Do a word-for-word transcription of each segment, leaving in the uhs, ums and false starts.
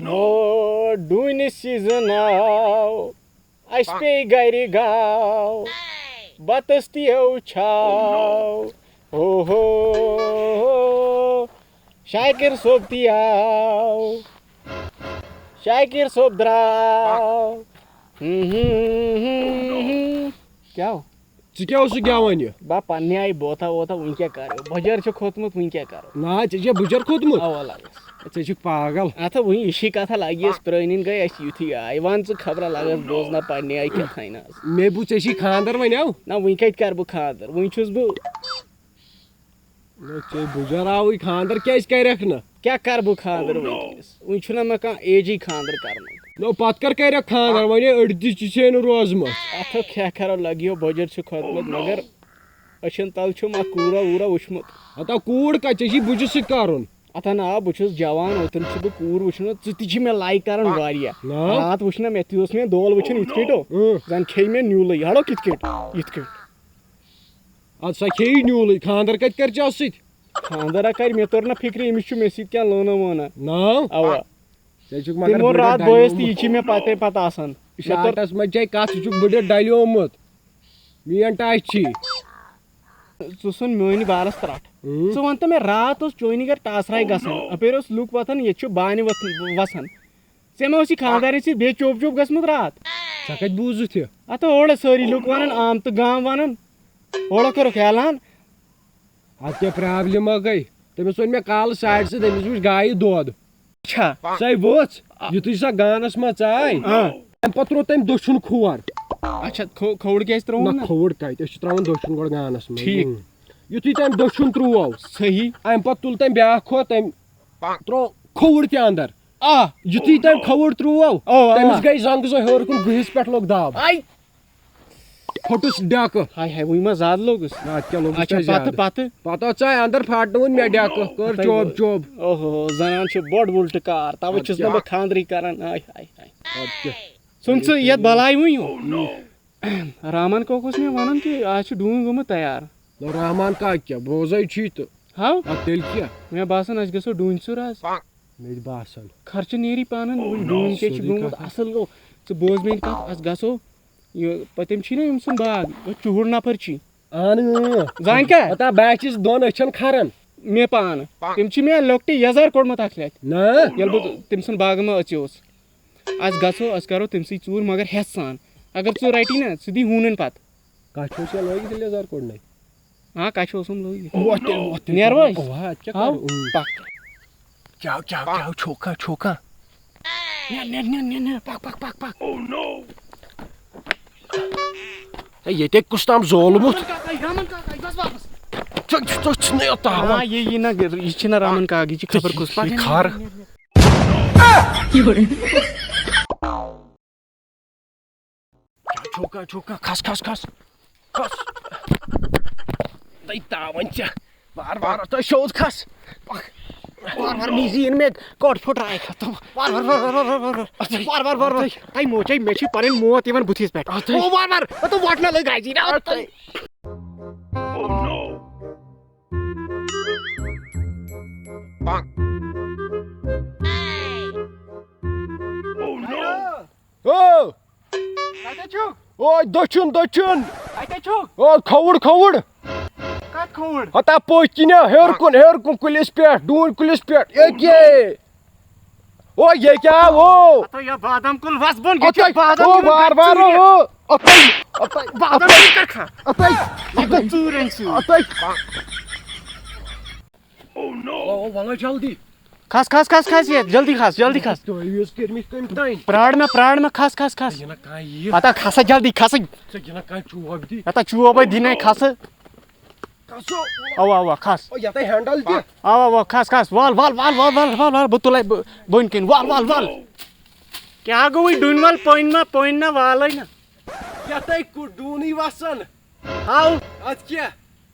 او ڈوٗنِس season آو، اَسہِ پیٚیہِ گرِ گاو، بَتَس تہِ یو چھاو۔ او ہو، شاکر صٲب تہِ آو، شاکر صٲب درٛاو۔ کیٛاہ ہو؟ ژٕ کیٛاہ اوسُکھ گٮ۪وان یہِ؟ با پننہِ آیہِ بوتھا ووتھا، وٕنہِ کیٛاہ کرو؟ بۄجر چھُ کھوٚتمُت، وٕنہِ کیٛاہ کرو؟ نہ، ژےٚ چھےٚ بُجر کھوٚتمُت؟ اوا لگس۔ ژےٚ چھُکھ پاگل۔ اَتھ وٕنہِ یہِ چھِ کتھا لگیس پرٛٲنِن گٔے اَسہِ یُتھُے آے۔ وَن ژٕ خبرا لگس بوزنا پننہِ آیہِ کیٛاہ تھاینَس۔ مےٚ بوٗز ژےٚ چھی خانٛدر وۄنۍ اَو۔ نہ، وٕنہِ کتہِ کرٕ بہٕ خانٛدر؟ وٕنہِ چھُس بہٕ نہ، ژےٚ بُجر آوٕے، خانٛدر کیٛازِ کرکھ نہٕ؟ کیٛاہ کرٕ بہٕ خانٛدر وٕنکیٚنس؟ وٕنہِ چھُنہ مےٚ کانٛہہ ایجی خانٛدر کرنُک۔ نو، پتہٕ کر کرکھ خانٛدر؟ وۄنۍ ہے أڑۍ تہِ چھِ ژےٚ نہٕ روزمٕژ۔ اتھو کھیٚہ کھرو لگیو، بۄجر چھُ کھوٚتمُت، مگر أچھن تل چھُم اکھ کوٗرا ووٗرا وٕچھمُت۔ ہتا کوٗر کتہِ؟ ژےٚ چھُے بُجہِ سۭتۍ کرُن۔ اتھا نا، بہٕ چھُس جوان، اوترٕ چھُس بہٕ کوٗر وٕچھمٕژ، ژٕ تہِ چھِ مےٚ لایک کران واریاہ۔ نا۔ راتھ وٕچھ نہ مےٚ، تہِ اوس مےٚ دول وٕچھان یِتھ کٲٹھۍ۔ اۭں۔ زن کھیٚیہِ مےٚ نیوٗلٕے، ہڑو کِتھ کٲٹھۍ؟ یِتھ کٲٹھۍ۔ ادٕ سا کھیٚیہِ نیوٗلٕے، خانٛدر کتہِ کر ژےٚ سۭتۍ؟ خانٛدر ہا کرِ، مےٚ توٚر نہ فکرِ، أمِس چھُ مےٚ سۭتۍ کینٛہہ لٲنہٕ وٲنہٕ۔ نا۔ اوا۔ ژےٚ چھُکھ مگر تٔمۍ ووٚن بٔڈِس راتھ بٲیِس تہِ، ڈلیومُت۔ یہِ چھِ مےٚ پتے پتہ آسان۔ مےٚ توٚر شاٹس منٛز چھے کتھ، ژٕ چھُکھ بٔڈِس ڈلیومُت۔ مین ٹچ چھی۔ ژٕ سُن میٲنۍ بارس ترٹھ۔ اۭں۔ ژٕ وَن تہٕ مےٚ، راتھ اوس چونی گرِ ٹاسراے گژھان، اپٲرۍ اوس لُکھ وۄتھان، ییٚتہِ چھُ بانہِ وۄتھ-، وسان۔ ژےٚ ما اوس یہِ خانٛدارٮ۪ن سۭتۍ بیٚیہِ چوب چوب گژھمُت راتھ؟ ژےٚ کتہِ بوٗزُتھ یہِ؟ اتھ اورٕ سٲری لُکھ ونان، آمتہٕ گام ونان، اورٕ کوٚرُکھ اعلان۔ اتھ کیٛاہ پرابلم گٔے؟ تٔمِس ووٚن مےٚ کالہٕ ساڑِ سۭتۍ، أمِس وٕچھ گایہِ دۄد۔ اچھا۔ سۄے ؤژھ، یُتھُے سۄ گانس منٛز ژاے، اۭں۔ تمہِ پتہٕ تروو تٔمۍ دٔچھُن کھور۔ اچھا، کھو-، کھووُر کیٛازِ ترٛووُن نہ، نہٕ؟ کھووُر کتہِ؟ أسۍ چھِ ترٛاوان دٔچھُن گۄڈٕ گانس منٛز۔ ٹھیٖک۔ اۭں۔ یُتھُے تٔمۍ دٔچھُن ترٛوو، صحیح۔ امہِ پتہٕ تُل تٔمۍ بیٛاکھ کھور، تٔمۍ ترٛوو کھووُر تہِ اندر۔ آ۔ یُتھُے تٔمۍ کھووُر ترٛوو، آ، آ۔ تٔمِس گٔے زنٛگہٕ زٕ ہیوٚر کُن، گُہِس پٮ۪ٹھ لوٚگ دب۔ آے۔ پھوٚٹُس ڈٮ۪کہٕ۔ ہاے ہاے، وۄنۍ ما زیادٕ لوٚگُس؟ نہ، اَدٕ کیٛاہ لوٚگُس اچھا، ژےٚ پتہٕ، زیادٕ؟ پتہٕ؟ پتہٕ ژاے اندر پھاٹنووُن مےٚ ڈٮ۪کہٕ، کٔر پتہٕ چوب گوٚو۔ چوب۔ اوہو، زنان چھِ بۄڑ وُلٹہٕ کار، توے اَدٕ چھُس نہٕ کیٛاہ؟ بہٕ خانٛدرٕے کران۔ آے ہاے ہاے۔ اَدٕ کیٛاہ؟ ژھُن ژٕ یتھ بلاے وُنہِ۔ رحمان کاک اوس مےٚ ونان کہِ آز چھُ ڈوٗنۍ گوٚمُت تیار۔ نہ، رحمان کاک کیٛاہ، بوزے چھُے تہٕ۔ ہاو؟ اَدٕ تیٚلہِ کیٛاہ؟ مےٚ باسان اَسہِ گژھو ڈوٗنۍ ژوٗر آز۔ مےٚ تہِ باسان۔ خرچہٕ نیری پانن، وۄنۍ ڈوٗنۍ کیٛاہ چھُ سیوٚدُے گوٚمُت؟ کتھ۔ اصل گوٚو، ژٕ بوز میٲنۍ کتھ، اَسہِ گژھو یہِ پتہٕ، تٔمۍ چھی نہ أمۍ سُنٛد باغ، یہِ چُہُر نفر چھی۔ اہن اۭں۔ زانہِ کیٛاہ؟ پتہ بہٕ ہا چھُس دۄن أچھن کھران۔ مےٚ پانہٕ۔ تٔمۍ چھی مےٚ لۄکٹہِ یزار کوٚڑمُت اکھ لٹہِ۔ نہ۔ ییٚلہِ بہٕ تٔمۍ سُنٛد باغہٕ منٛز أژیوس۔ أسۍ گژھو، أسۍ کرو تٔمۍ سٕے ژوٗر، مگر ہٮ۪س سان۔ اگر ژٕ رٹی نہ، ژٕ دی ہوٗنن پتہٕ۔ کچھ اوس یا لٲگِتھ تیٚلہِ یزار کوٚڑنَے؟ آ، کچھ اوسُم لٲگِتھ۔ وۄتھ تیٚلہِ، وۄتھ تیٚلہِ۔ نیرو أسۍ؟ وۄتھ، کیٛاہ ہاو؟ کرو؟ اۭں۔ پکھ۔ کیٛاہ، کیٛاہ، کیٛاہ چھوکھا، چھوکھا؟ نیر، نیر، نیر، نیر، نیر، پکھ، پکھ، پکھ، پکھ۔ ہے، ییٚتہِ کُس تام زولمُت؟ رحمان کاکا، رحمان کاکا، بس واپس۔ ژٕ، ژٕ، ژٕ چھُنہٕ یوت تاوان۔ آ، یہِ، یہِ نہ، یہِ چھِنہٕ رحمان کاکا، یہِ چھِ خبر کُس۔ پکھ۔ یہِ کھر۔ چھوکا، چھوکا، کھس، کھس، کھس۔ کھس۔ تَے تاوَن ژےٚ۔ وار، وار، تَے سیوٚد کھس۔ پکھ۔ وار، وار، مےٚ زیٖن مےٚ کوٹ پھٕٹرایہِ۔ وار، وار، وار۔ اَتھَے۔ وار، وار، وار، وار۔ اَتھَے۔ تَے موچے، مےٚ چھِ پَنٕنۍ موت یِوان بُتھِس پٮ۪ٹھ۔ اَتھَے۔ او، وار، وار۔ او، تہٕ وۄٹھ نہ لٔگۍ گاجی نا۔ اَتھَے۔ او۔ کتہِ چھُکھ؟ اوے دٔچھُن، دٔچھُن۔ کتہِ چھُکھ؟ او کھووُر، کھووُر۔ کتھ کھووُر؟ ہتا پٔتۍ کِنۍ ہیوٚر کُن، ہیوٚر کُن کُلِس پٮ۪ٹھ، ڈوٗنۍ کُلِس پٮ۪ٹھ۔ ییٚکے۔ او ییٚکے آو۔ ہتا یا بادام کُل وس بۄن، ییٚتہِ چھُ اَتَے۔ بادام او یِوان وار وار ژوٗرِ۔ او۔ اَتَے۔ بادام اَتَے۔ یِوان کر کھا؟ اَتَے۔ یہِ گوٚو ژوٗرٮ۪ن سۭتۍ۔ اَتَے۔ او، او، وَلہٕ جلدی۔ کھس، کھس، کھس، کھس، یہِ، جلدی کھس، جلدی کھس۔ تعویٖذ کٔرمٕتۍ کٔمۍ تام۔ پرٛار مےٚ، پرٛار مےٚ، کھس، کھس، کھس۔ ژےٚ یِنہ کانٛہہ یہِ۔ پتہ کھسا جلدی، کھسٕے۔ ژےٚ یِنہ کانٛہہ چوب دی۔ پتہ چوب ہے دِنے، کھسہٕ۔ کھسو۔ اوا، اوا، کھس۔ او، یتھے ہینڈل تہِ۔ اوا، اوا، کھس، کھس۔ وال، وال، بہٕ تُلے بہٕ بٔنۍ کِنۍ۔ وال، وال، وال۔ کیٛاہ گوٚوُے ڈوٗنۍ وال؟ پٔنۍ ما، پٔنۍ نہ والے نہ۔ یتھے کُ-، ڈوٗنٕے وسان۔ ہاو۔ اتھ کیٛاہ؟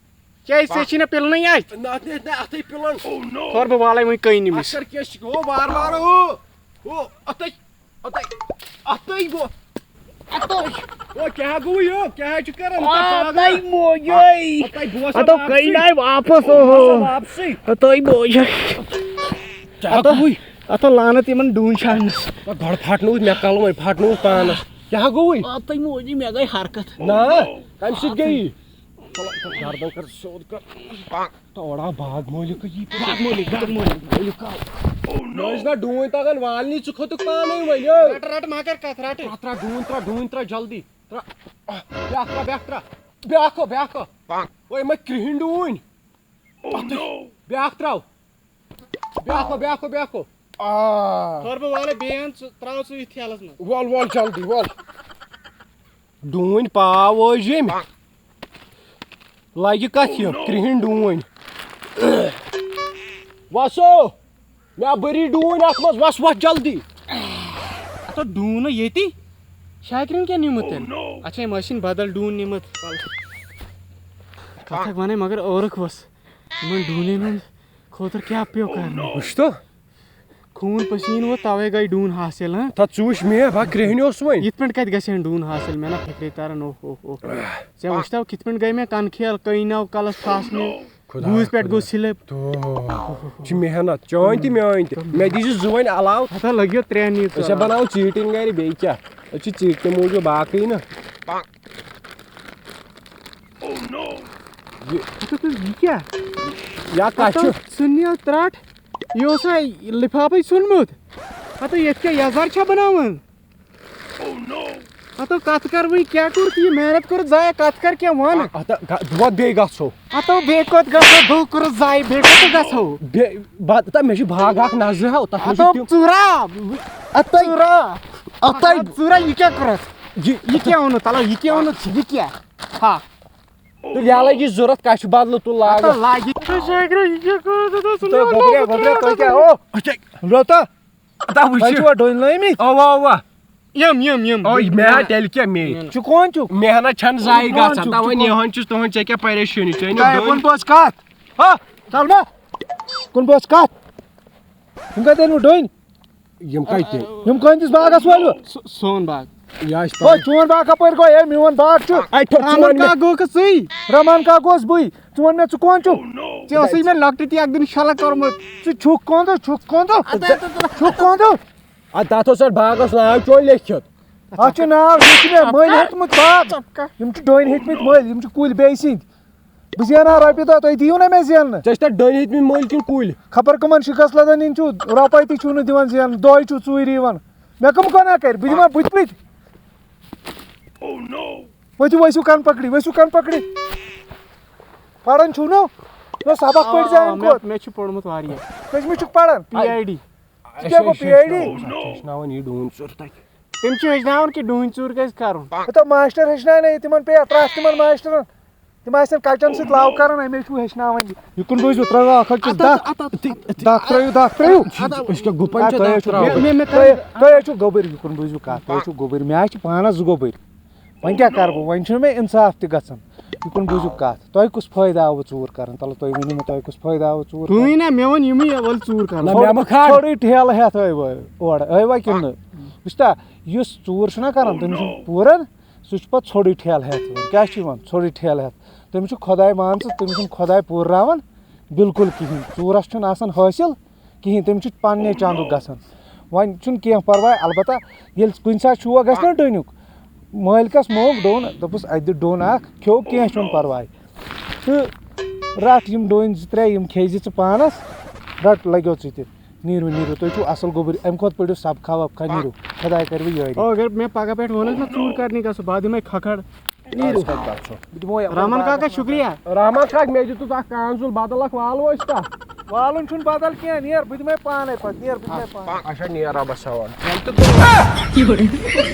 کیٛازِ ژےٚ چھی نہ پِلنٕے اتھِ؟ نہ، اتھ نہ، اتھے پِلن۔ خبر بہٕ والے وۄنۍ کٔنۍ اتھ أمِس۔ کر کیٛاہ چھِ گوٚو؟ وار وار ہو۔ ہو، اتھے، اتھے، اتھے گوٚو۔ اتھے۔ او، کیٛاہ گوٚو یہِ؟ کیٛاہ چھُ کران؟ آ، پاگل۔ تۄہہِ موجوے۔ اتھے بوس اتھو واپسٕے۔ کٔنۍ آے واپس، بوس اوہو۔ واپسٕے۔ تۄہہِ موجوے۔ کیٛاہ اتھو۔ گوٚوُے؟ اتھ لعنت یِمن ڈوٗنۍ چھانس۔ گۄڈٕ پھٹنووُتھ مےٚ کلہٕ، وۄنۍ پھٹنووُتھ پانس۔ کیٛاہ گوٚوُے؟ آ، تُہۍ موجی مےٚ گٔے حرکت۔ نہ، کمہِ سۭتۍ گٔیی؟ چلو، چلو، گردن کر سیوٚد کر۔ تورا باغ مٲلِک یی۔ باغ مٲلِک، باغ مٲلِک، مٲلِک آو۔ مےٚ ٲسۍ نہ ڈوٗنۍ تگان والنی، ژٕ کھوٚتُکھ پانے وۄنۍ، ہے۔ رٹ، رٹ، ما کر کتھ، رٹ۔ ترٛا، ترٛا ڈوٗنۍ، ترٛا ڈوٗنۍ، ترٛا جلدی۔ ترٛا، آہ، بیٛاکھ ترٛا، بیٛاکھ ترٛا۔ بیٛاکھ ہو، بیٛاکھ ہو۔ وۄنۍ ما کرٛہِنۍ ڈوٗنۍ۔ بیٛاکھ ترٛاو۔ بیٛاکھ ہو، بیٛاکھ ہو، بیٛاکھ ہو۔ آ۔ خٲر بہٕ والے بیٚیہِ اَن، ژٕ ترٛاو ژٕ یہِ تھیلَس منٛز۔ وَل، وَل، جلدی، وَل۔ ڈوٗنۍ پاو ٲسۍ ییٚمۍ۔ لَگہِ کَتھ یہِ؟ کرٛہِنۍ ڈوٗنۍ۔ وَسو، مےٚ بٔری ڈوٗنۍ اَتھ منٛز، وَس، وَس جلدی۔ اَتھ اوس ڈوٗنہٕ ییٚتی۔ شاکرِن کیٛاہ نیوٗمُت تیٚلہِ؟ اَتھ چھا أمۍ ٲسِن بدل ڈوٗن نیوٗمُت؟ کَتھ ہٮ۪کہٕ وَنٕے، مگر ٲرٕکھ ؤژھ۔ یِمن ڈوٗنٮ۪ن ہٕنٛدِ خٲطرٕ کیٛاہ پیوٚو کرُن؟ وٕچھ تو۔ خوٗن پسیٖنہٕ ووت، توے گٔے ڈوٗن حٲصِل، ہاں؟ تَتھ ژٕ وٕچھ مےٚ، بہٕ کرٛیٚہنیوس وۄنۍ۔ یِتھ پٲٹھۍ کَتہِ گژھن ڈوٗن حٲصِل؟ مےٚ نہ فِکرے تران، اوہ، اوہ، اوہ۔ ژےٚ وٕچھتو کِتھ پٲٹھۍ گٔے مےٚ کَنہٕ کھیل، کٔنۍ آو کَلَس پھَس مےٚ۔ خۄدایا، گوٗژۍ پٮ۪ٹھ گوٚو خۄدایا۔ سِلِپ۔ تو، چھِ محنت، چٲنۍ تہِ میٲنۍ تہِ۔ مےٚ دیٖزِ زٕ وۄنۍ علاوٕ۔ ہَتا لٔگِو ترٛےٚ نیٖرۍ أسۍ ہا ژٕ علاوٕ۔ بَناوو چیٖٹِنٛگ گَرِ، بیٚیہِ کیٛاہ؟ أسۍ چھِ ژیٖٹۍ تہِ موٗجوٗب باقٕے نہ۔ یہِ ہتو تُہۍ یہِ کیٛاہ؟ یا کَتھ ہتو چھُ؟ ژھٕنیو ترٛٹھ۔ یہِ اوسا لِفافے ژھُنمُت؟ ہتو ییٚتہِ کیٛاہ یزار چھا بناوان؟ ہتو کتھ کر وۄنۍ، کیٛاہ کوٚرُتھ یہِ محنت کوٚرُتھ ضایع، کتھ کر کینٛہہ وَن۔ ہتا گا-، دۄد بیٚیہِ گژھو۔ ہتو بیٚیہِ کوٚت گژھو؟ دۄہ کوٚرُتھ ضایع، بیٚیہِ کوٚت گژھو؟ بیٚیہِ با-، تہ مےٚ چھُ باغ اکھ نظرِ ہاو، تتھ منٛز چھُ ہتو تِم۔ ژُرا۔ اتھ تۄہہِ۔ ژُرا۔ اتھ تۄہہِ۔ ژُرا، یہِ کیٛاہ کوٚرُتھ؟ یہِ، یہِ کیٛاہ اوٚنُتھ؟ تلو، یہِ کیٛاہ اوٚنُتھ؟ یہِ کیٛاہ؟ ہا۔ تہٕ یَلہٕ یہِ ضوٚرَتھ کَتھ چھُ بدلہٕ تُل لاگَتھ۔ ہتا لاگہِ۔ تُہۍ شاگرد، یہِ کیٛاہ کوٚر؟ تُہۍ تُہۍ گوٚبریا، گوٚبریا، تُہۍ کیٛاہ؟ او، لوتا، تَتھ وٕچھِو۔ تۄہہِ چھُوا ڈوٗنۍ لٲمٕتۍ؟ اَوا، اَوا۔ یِم، یِم، یِم۔ او، مےٚ ہا تیٚلہِ کیٛاہ مے؟ ژٕ کون چھُکھ؟ محنت چھَنہٕ ضایع ژٕ کون گژھان، چھُکھ؟ تَوَے ژٕ کون؟ نِوان چھُس تُہُنٛد، ژےٚ کیٛاہ پریشٲنی؟ ژٕ أنِو تۄہہِ ڈوٗنۍ۔ کُن بوز کَتھ؟ ہا، تَل ما؟ کُن بوز کَتھ؟ یِم کَتہِ أنِو ڈوٗنۍ؟ یِم کَتہِ؟ یِم کٕہٕنٛدِس باغس وٲلِو؟ سُہ، سون باغ۔ یہِ آسہِ ہے، پَتہٕ۔ چون باغ کَپٲرۍ گوٚو؟ ہے، میون باغ چھُ۔ اَتہِ چھُ رحمان چون مےٚ۔ کاک گوٚو کہٕ ژٕے؟ رحمان کاک گوس بٕے۔ ژٕ وَن مےٚ، ژٕ کون چھُکھ؟ ژےٚ اوسُے مےٚ لۄکٹہِ تہِ اَکہِ دۄہ شَلَک کوٚرمُت۔ ژٕ چھُکھ کون تہٕ چھُکھ کون تہٕ؟ اَدٕ، اَدٕ، اَدٕ۔ چھُکھ کون تہٕ؟ اَدٕ تَتھ اوس اَتھ باغس ناو چون لیکھِتھ۔ اَتھ چھُ ناو، یہِ چھُ مےٚ مٔلۍ ہیوٚتمُت باغ۔ یِم چھِ ڈوٗنۍ ہیٚتمٕتۍ مٔلۍ، یِم چھِ کُلۍ بیٚیہِ سٕنٛدۍ۔ بہٕ زینہٕ ہا رۄپیہِ دَہ، تُہۍ دِیِو نا مےٚ زیننہٕ؟ ژےٚ چھِ تَتھ ڈوٗنۍ ہیٚتمٕتۍ مٔلۍ کِنہٕ کُلۍ؟ خبر کٕمَن شِکَس لَدان، یِم چھِو رۄپَے تہِ چھِو نہٕ دِوان زیننہٕ، دۄہَے چھِو ژوٗرِ یِوان۔ مےٚ کٕم گۄناہ کَرِ؟ بہٕ دِمہٕ ہا بٕتھِ بٕتھِ۔ ؤتھِو، ؤسِو کَن پکڑی، ؤسِو کَن پکڑی۔ پَران چھُو نہ؟ نہ، سبق پٔرۍ زِ آ، اَمہِ مےٚ، کھۄتہٕ۔ مےٚ چھُ پوٚرمُت واریاہ۔ کٔژمہِ چھُکھ پَران؟ P I D. ژٕ کیٛاہ گوٚو پی آی ڈی؟ اَسہِ چھِ ہیٚچھناوان یہِ ڈوٗنۍ ژوٚر تَتہِ۔ تِم چھِ ہیٚچھناوان کہِ ڈوٗنۍ ژوٗر کَزِ کَرُن۔ ہَتو ماشٹر ہیٚچھناونَے، تِمَن پیٚیہِ اَتھ ترٛٹھ تِمَن ماشٹرَن۔ تِم آسن کچن سۭتۍ لو کران، اَمے چھُ ہیٚچھناوان یہِ۔ یُکُن بوٗزِو، ترٛٲیِو اکھ اکھ چیٖز اَتھ، دَہ۔ اَتھ، اَتھ، اَتھ۔ دَہ ترٛٲیِو، دَہ ترٛٲیِو۔ اَتھ، اَتھ۔ أسۍ کیٛاہ گُپن آ، چھِ تۄہہِ دَہ ہے چھُو، ترٛاوان؟ مےٚ، مےٚ، مےٚ تۄہہِ، تۄہہِ تۄہہِ ہے چھُو گوٚبٕرۍ یُکُن بوٗزِو کَتھ، تۄہہِ ہے چھُو گوٚبٕرۍ، مےٚ حظ چھِ پانَس زٕ گوٚبٕرۍ۔ وۄنۍ کیٛاہ کَرٕ بہٕ؟ وۄنۍ چھُنہٕ مےٚ اِنصاف تہِ گژھان۔ یُکُن بوٗزِو کَتھ، تۄہہِ کُس فٲیدٕ آوٕ ژوٗر کَران؟ تَلہٕ تُہۍ ؤنِو مےٚ، تۄہہِ کُس فٲیدٕ آوٕ ژوٗر کَران؟ کٕہٕنۍ نہ، مےٚ ووٚن یِمٕے وَلہٕ ژوٗر کَرو۔ نہ، مےٚ مہ کھار۔ ژھوٚرُے ٹھیلہٕ ہٮ۪تھ ٲیوٕ اورٕ، ٲیوا کِنہٕ نہٕ؟ وٕچھتا، یُس ژوٗر چھُنہ کَران، تٔمِس چھُنہٕ پوٗران۔ سُہ چھُ پَتہٕ ژھوٚرُے ٹھیلہٕ ہٮ۪تھ یِوان۔ کیٛاہ چھُ یِوان؟ ژھوٚرُے ٹھیلہٕ ہٮ۪تھ۔ تٔمِس چھُ خۄداے، مان ژٕ، تٔمِس چھُنہٕ خۄداے پوٗراوان بِلکُل کِہیٖنۍ۔ ژوٗرَس چھُنہٕ آسان حٲصِل کِہیٖنۍ، تٔمِس چھُ پَننہِ چَندُک گژھان۔ وۄنۍ چھُنہٕ کینٛہہ پَرواے، البتہ ییٚلہِ کُنہِ ساتہٕ شوق گژھِ نا ڈوٗنیُک، مٲلکَس موٚنگ ڈوٗن، دوٚپُس، "اَتہِ دِ ڈوٗن اَکھ، کھیوٚو، کینٛہہ چھُنہٕ پَرواے۔ تہٕ رَٹھ یِم ڈوٗنۍ زٕ ترٛےٚ، یِم کھیٚیہِ زِ ژٕ پانَس، رَٹھ، لَگیو ژٕ تہِ۔" نیٖرِو، نیٖرِو، تُہۍ چھِو اَصٕل گوٚبٕرۍ، اَمہِ کھۄتہٕ پٔرِو سبقہ وبقہ، نیٖرِو، خۄداے کَرِ وۄنۍ یٲری۔ او، اگر مےٚ پَگاہ پٮ۪ٹھ ووٚنُکھ نہ ژوٗر کَرنہِ گژھو، بہٕ دِمَے کھکھَر۔ نیٖرِو۔ بہٕ دِمو یَپٲرۍ رحمان کاکا، شُکریہ۔ رحمان کاک، مےٚ دیُتُتھ اَکھ کانزُل بدل اَکھ، والو أسۍ تَتھ۔ والُن چھُنہٕ بدل کینٛہہ، نیر، بہٕ دِمَے پانَے پَتہٕ، نیر، بہٕ دِمَے پانَے۔ اچھا، نیر رۄبَس حوالہٕ۔